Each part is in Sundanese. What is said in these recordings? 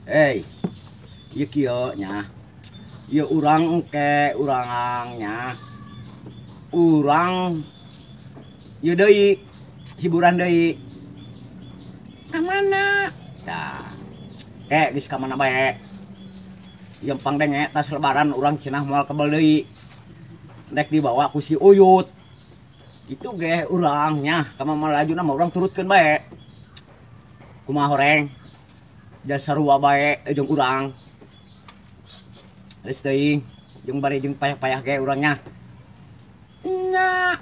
Hey, ieu kieu nya. Ieu urang engke urang nya. Urang ieu deui hiburan deui. Ka mana? Tah. Ke geus ka mana bae. Ieu pang denge tas lebaran urang cenah moal kebel deui. Rek dibawa ku si Uyut. Itu ge urang nya, ka mama lajuna mah urang turutkeun bae. Kumaha horeng? Jasa sarua bae jeung urang. Geus teuing jeung bari jeung payah-payah ge urang nya. Nya.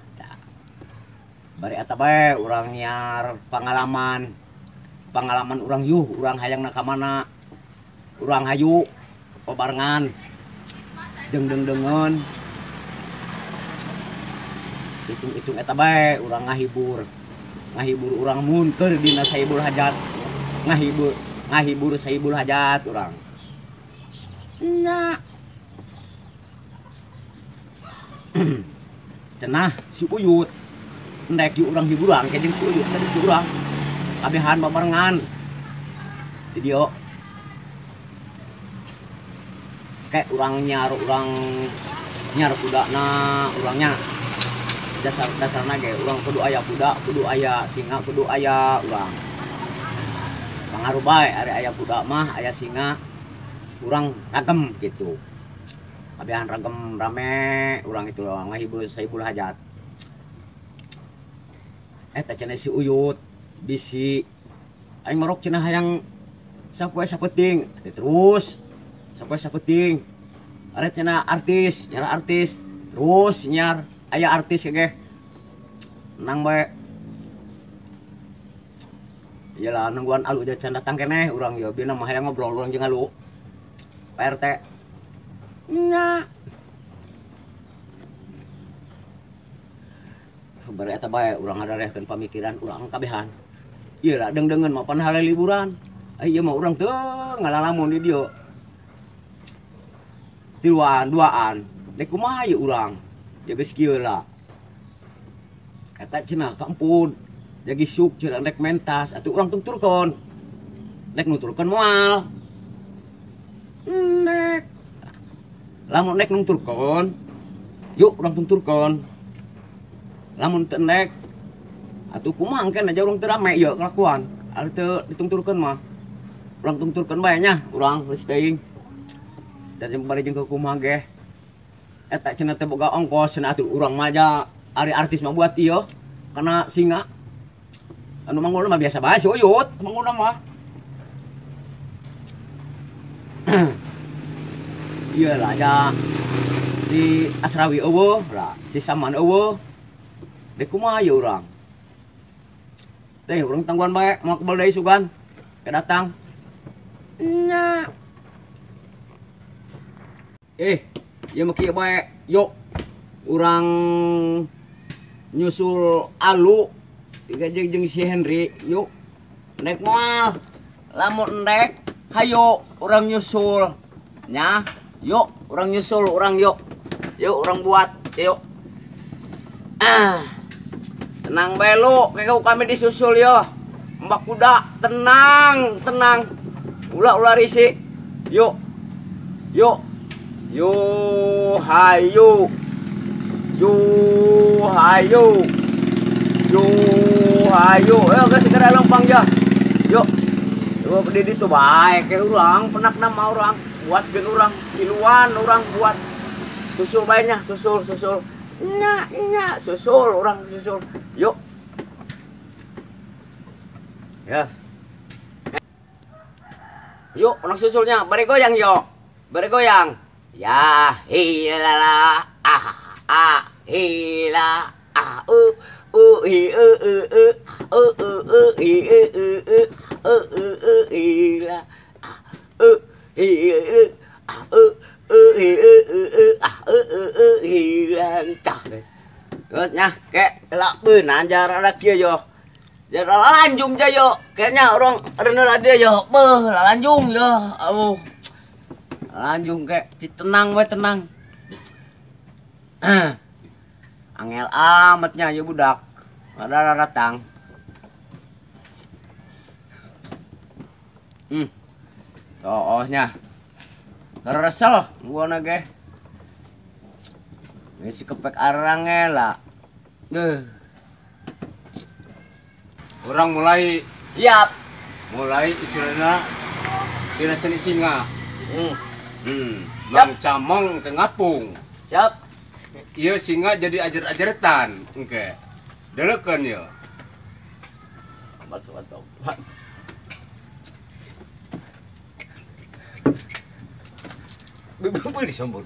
Bari eta bae urang nyiar pangalaman. Pangalaman urang yuh, urang hayangna ka mana. Urang hayu babarengan. Jeung deung-deungeun. Hitung-hitung eta bae urang ngahibur. Ngahibur urang mun keur dina saibul hajat. Ngahibur, ngahibur saibul hajat urang. Nya. Cenah si Uyut. Ndek di urang hiburan ke jeung si Uyut tadi di urang. Kabehan babarengan. Di dieu. Kayak urang nyar kudana urangnya. Dasar-dasarna ge urang kudu aya kuda, kudu aya singa, kudu aya urang. Pangaruh bae ari aya kuda mah, aya singa, urang ragem gitu. Kabehan ragem rame urang itu ngahibur saibul hajat. Eta cenah si Uyut bisi aing marok cenah hayang sapoe sapeting terus sapoe sapeting. Ari cenah artis, nyar artis, terus nyar aya artis ge. Nang bae. Iyalah nungguan alu aja can datang keneh urang ieu bina mah hayang ngobrol urang jeung alu. Pak RT. Nya. Bari eta bae urang ngadarehkeun pamikiran urang kabehan. Ieu lah deung-deungeun mah pan hale liburan. Ai ieu mah urang teu ngalalamun di dieu. Tiluan, duaan. Dek kumaha ieu urang? Ya geus kieu lah. Eta cenah ka empun. Jadi suk cenah rek mentas atuh urang tungturkeun. Rek nuturkeun moal. Nek. Lamun rek nungturkeun, yuk urang tungturkeun. Lamun teu nek atuh kumaha engke aja urang teu rame ieu kelakuan. Ari teu ditungturkeun mah. Urang tungturkeun bae nya, urang geus teuing. Jadi bari jeung kumaha ge. Eta cenah teh boga ongkos cenah atuh urang mah aja ari artis mah buat ieu kana singa. Anu manggulna mah biasa bae si Uyut, manggulna mah. Ieu lah aja si Asrawi eueuh, lah si Saman eueuh. Dek kumaha ieu urang? Teh urang tangguhan bae moal kebel deui sugan. Ke datang. Nya. Ieu mah kieu bae, yuk urang nyusul alu jeung si Henry, yuk. Nek moal, lamun ndek, hayo urang nyusul. Nya, yuk urang nyusul urang yuk. Yuk urang buat, yuk. Ah. Tenang bae lu, kayak kami disusul yo. Mbak kuda, tenang, tenang. Ulah-ulah risi. Yuk. Yuk. Yo hayu. Yo hayu. Yo hayu. Ayo guys segera lempang ya. Yuk. Yo berdiri tuh bae kayak urang, penak nama urang, buat gen urang, tiluan urang buat. Susul bae nya, susul, susul. Nya, nya, susul urang susul. Yuk. Yes. Yuk, urang susulnya, bari goyang yuk. Bari goyang. Ya, hilala, ah, ah, hila, ah, u, u, i, u, u, u, u, u, u, i, u, u, u, u, u, u, ila, ah, u, i, u, ah, u, u, i, u, u, u, ah, u, u, u, ila, cah, guys. Terus nya, kayak elak beun anjar ada kieu yo. Jadi lanjung ja yo. Kayaknya orang reuneuh lah dia yo. Beuh, lanjung yo. Aduh. Lanjung kayak tenang we tenang. Angel amatnya ya budak. Ada datang. Oh nya. Keresel gua na ge. Si kepek arang lah. Orang mulai siap. Mulai istilahnya tina seni singa. Mang camong ke ngapung. Siap. Iya singa jadi ajar-ajaretan engke. Deleukeun ieu. Batu-batu. Bebe disombor.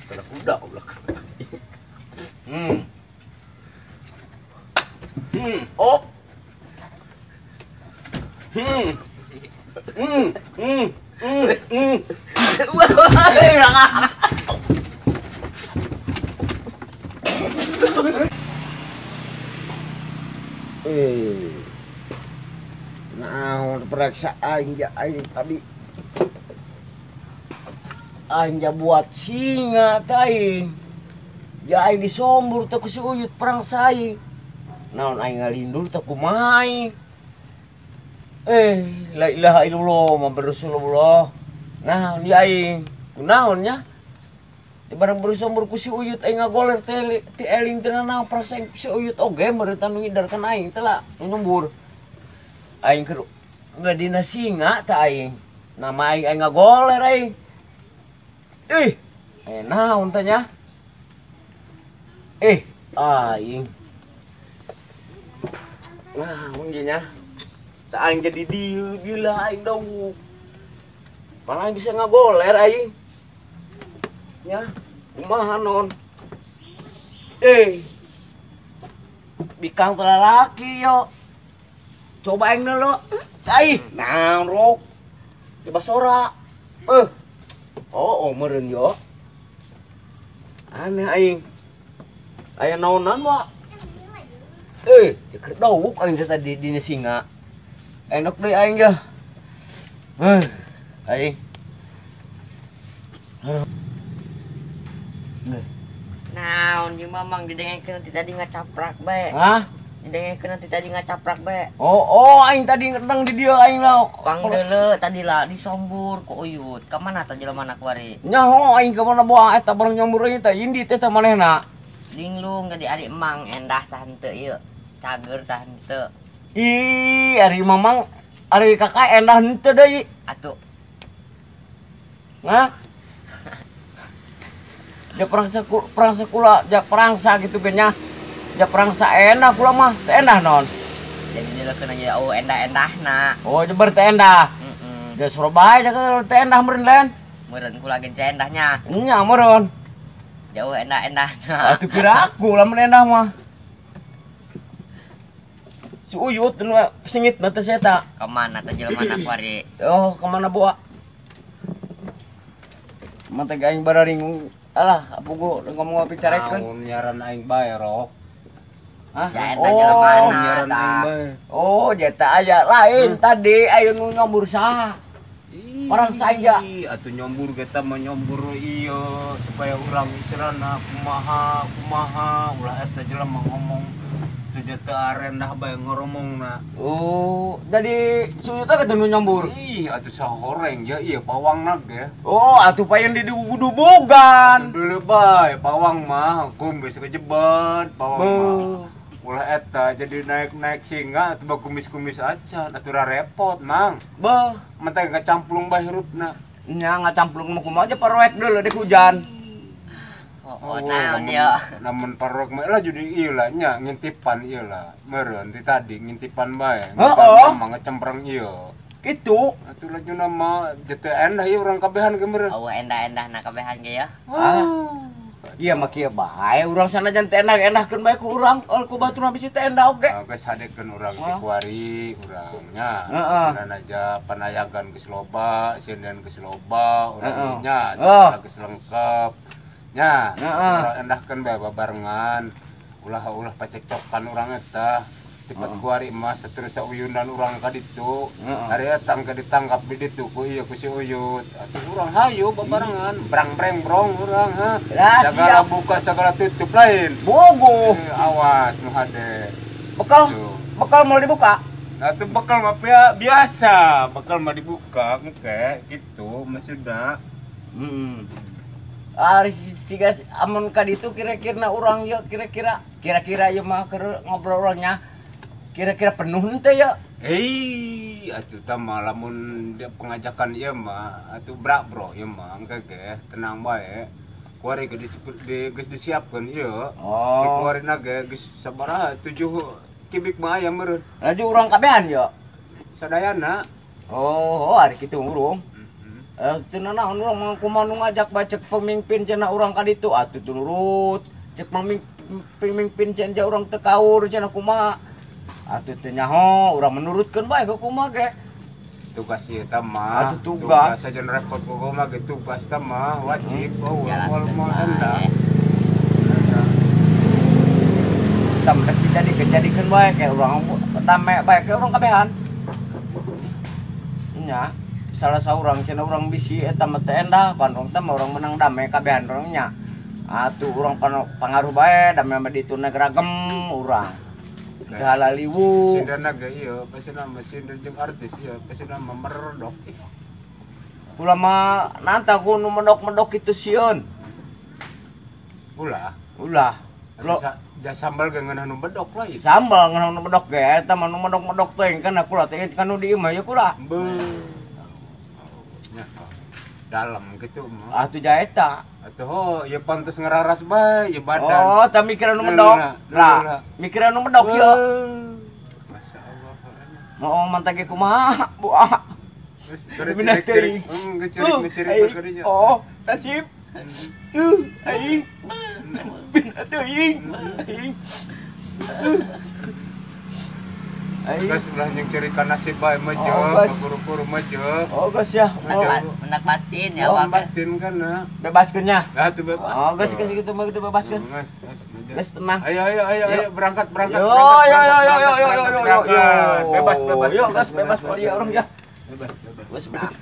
Kalau kuda goblok. Oh. Nah, periksa aing ja aing tadi. Aing ja buat singa teh aing. Ja aing disombur teh ku si Uyut perang saing. Naon aing ngalindur teh kumaha aing. La ilaha illallah Muhammadur Rasulullah. Naon di aing? Kunaon nya? Di barang bersombur ku si Uyut aing ngagoler teh ti eling teh naon perang saing ku si Uyut oge meureun nu ngidarkeun aing teh lah nu nyombur. Aing keur ngadina singa teh aing. Nama aing aing ngagoler aing. Naon teh nya? Aing. Naon ge nya? Tah aing jadi dieu gila aing dawuk. Malah aing bisa ngagoler aing. Nya, kumaha non? Bikang teh lalaki yo. Coba aing dulu. Ai, naon rok. Coba sora. Oh, meureun yo. Aneh aing. Aya naonan wa. Keur dawuk aing teh tadi dina singa. Enak deui aing ya. Aing. Naon jeung mamang didengekeun ti tadi ngacaprak bae. Hah? Didengekeun nanti tadi ngacaprak bae. Oh, aing tadi ngedeng di dieu aing lah. Pang deuleu tadi lah disombur ku Uyut. Ka mana tah jelema na kuari? Nyaho aing ka mana boa eta bareng nyombur aing teh indit eta manehna. Linglung jadi ari emang endah tah henteu ieu. Cager tah henteu. Ih, ari mamang ari kakak endah henteu deui. Atuh. Nah. Ja perang sekula, ja perangsa gitu ge nya. Ja perangsa endah kula mah, teu endah non. Jadi dileukeun aja oh endah-endahna. Oh, jeber teu endah. Heeh. Ja Surabaya ja teu endah meureun lain. Meureun kula ge endahnya. Nya meureun. Jauh endah-endahna. Atuh piraku lamun endah mah. Si Uyut nu singit na teh eta. Ka mana teh jelema na kuari? Oh, ka mana boa? Manteh aing bararingung. Alah, apugu ngomong ngopi carekeun. Naon nyaran aing bae rok. Hah? Ya eta jelema nyaran aing bae. Oh, jeta aya lain tadi ayeuna nu nyombur saha? Perang saja. Atuh nyombur kita mah nyombur ieu supaya urang istilahna kumaha kumaha ulah eta jelema ngomong teu jeta arendah bae ngoromongna. Oh, jadi Suyut teh nu nyombur. Ih, atuh sahoreng ya ieu pawangna ge. Oh, atuh payen di dubugan. Deuleu bae pawang mah hukum geus kejebet pawang mah. Ulah eta jadi naik-naik singa atuh bakumis-kumis acan atuh repot mang. Beuh, menteh ngacamplung bae hirupna. Nya ngacamplung mah kumaha aja paroek deuleu dek hujan. Oh, naon ya. Namun parok mah lah jadi ieu lah nya ngintipan ieu lah. Meureun ti tadi ngintipan bae. Heeh. Mah ngecempreng ieu. Kitu. Atuh lajuna mah jete endah ieu urang kabehan ge meureun. Oh, endah-endahna kabehan ge ya. Ah. Iya mah kieu bae urang sanajan teh endah-endahkeun bae ku urang, ku batur bisi teh endah oge. Geus hadekeun urang ti kuari urang nya. Sanan aja panayagan geus loba, sinden geus loba, urang nya geus lengkap. Nya, urang endahkeun bae babarengan. Ulah-ulah pacekcokan urang eta. Tipat kuari mah seterusnya uyunan urang ka ditu. Ari eta engke ditangkap di ditu ku ieu ku si Uyut. Atuh urang hayu babarengan, brang-breng brong urang ha. Lah, Segala siap. buka segala tutup lain. Bogo. Awas nu hade. Bekal. Bekal mau dibuka. Nah, itu bekal mah biasa, bekal mah dibuka engke gitu maksudna. Heeh. Ari siga amun ka ditu kira-kira urang ieu kira-kira ieu mah keur ngobrol urangnya. Kira-kira penuh henteu ya? Atuh tah mah lamun dia pengajakan ieu mah atuh brak bro ieu mah engke ge tenang bae. Kuari geus disiapkeun ieu. Oh. Kuarina ge geus sabaraha 7 kibik mah aya meureun. Laju urang kabehan yo. Sadayana. Oh, ari kitu urung. Teu nanaon urang mah kumaha nu ngajak bae cek pemimpin cenah urang ka ditu atuh turut. Cek pemimpin cenah urang teu kaur cenah kumaha. Atuh teu nyaho urang menurutkeun bae ka kumaha ge. Tugas ieu tah mah. Atuh tugas. Tugas aja repot kumaha ge tugas tah mah wajib oh moal endah. Tam rek dijadikeun bae ke urang dame bae ke urang kabehan. Nya salah saurang cenah urang bisi eta mah teu endah pan urang teh mah urang menang dame kabehan urang nya. Atuh urang pangaruh bae dame mah ditu ragem urang. Teu halaliwu. Sindana ge ieu pasina mah sinden jeung artis ieu pasina mah meredok. Ulah mah nantang ku nu medok-medok kitu sieun. Ulah. Ulah. Ja sambal ge ngeunah nu bedok lah ieu. Sambal ngeunah nu bedok ge eta mah nu medok-medok teh kan kula teh kan nu di imah ye kula. Beuh. Nya. Dalam kitu mah. Atuh ja eta. Atuh oh ieu pantes ngeraras bae ieu badan. Oh, tah mikiran nu medok. Lah, mikiran nu medok ieu. Masyaallah. Mau mantag ge kumaha, Bu ah. Geus ceurik, geus ceurik kadinya. Oh, tasip. Aing. Bin atuh aing. Aing. Aing. Geus ulah jeung ceurika nasib bae mah je, guru-guru mah je. Oh, geus ya. Mendak batin ya awak. Batin kan nah. Bebaskeun nya. Lah atuh bebas. Oh, geus geus kitu mah dibebaskeun. Geus, geus tenang. Ayo ayo ayo ayo berangkat berangkat. Yo yo yo yo yo yo yo. Bebas bebas. Yo geus bebas poe urang ya. Bebas bebas. Geus berangkat.